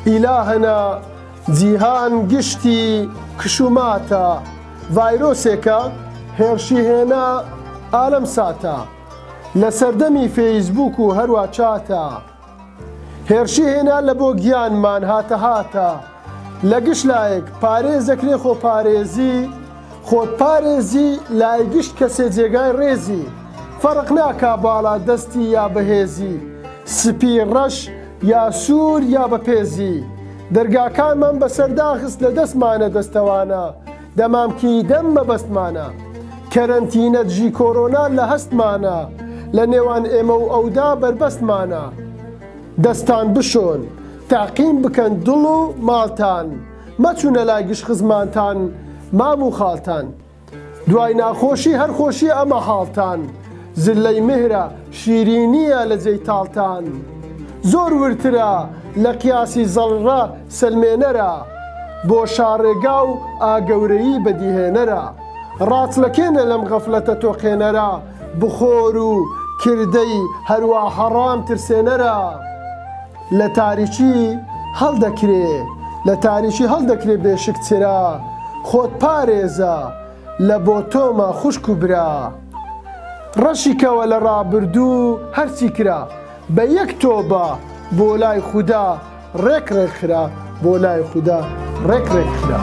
ئیلاهەنا جیهان گشتی کش و ماتە ڤایرۆسێکە هێڕشی هێنا ئالەم ساتە لە سەردەمی فەیسبووک و هەروا چاتە هێرشی هێنا لە بۆ گیانمان هاتە هاتە لە گشت لایەک پارێزەکرێ خۆپارێزی خۆت پارێزی لای گشت کەسێ جێگای ڕێزی فەرق ناکا باڵا دەستی یا بەهێزی سپی ڕەش یا سوور یا بە پێزی دەرگاکانمان بەسەر داخست لە دەستمانە دەستەوانە دەمامکی دەم مەبەستمانە کەرەنتینە دژی کۆرۆنا لە هەستمانە لە نێوان ئێمە و ئەودا بەربەستمانە دەستان بشۆن تەعقیم بکەن دڵ و ماڵتان مەچونە لای گشت خزمانتان مام و خاڵتان دوای ناخۆشی هەر خۆشیە ئەمە حاڵتان زلەی میهرە شیرینیە لە جێی تاڵتان زۆر وردترە لە قیاسی زەڕڕە سەلمێنەرە بۆ شاڕێگا و ئاگەورەیی بەدیهێنەرە ڕاچڵەکێنە لەم غەفلەتە تۆقێنەرە بخۆر و کردەی هەروا حەڕام ترسێنەرە لە تاریکی هەڵدەکرێ لە تاریکی هەڵدەکرێ بێشک چرا خۆت پارێزە لە بۆ تۆمە خوشک و برا ڕەشی کەوە لە ڕابردوو هەرچی کرا بە یەک تۆبە بۆ لای خودا ڕێک ڕێک خرا بۆ لای خودا ڕێک ڕێک خرا.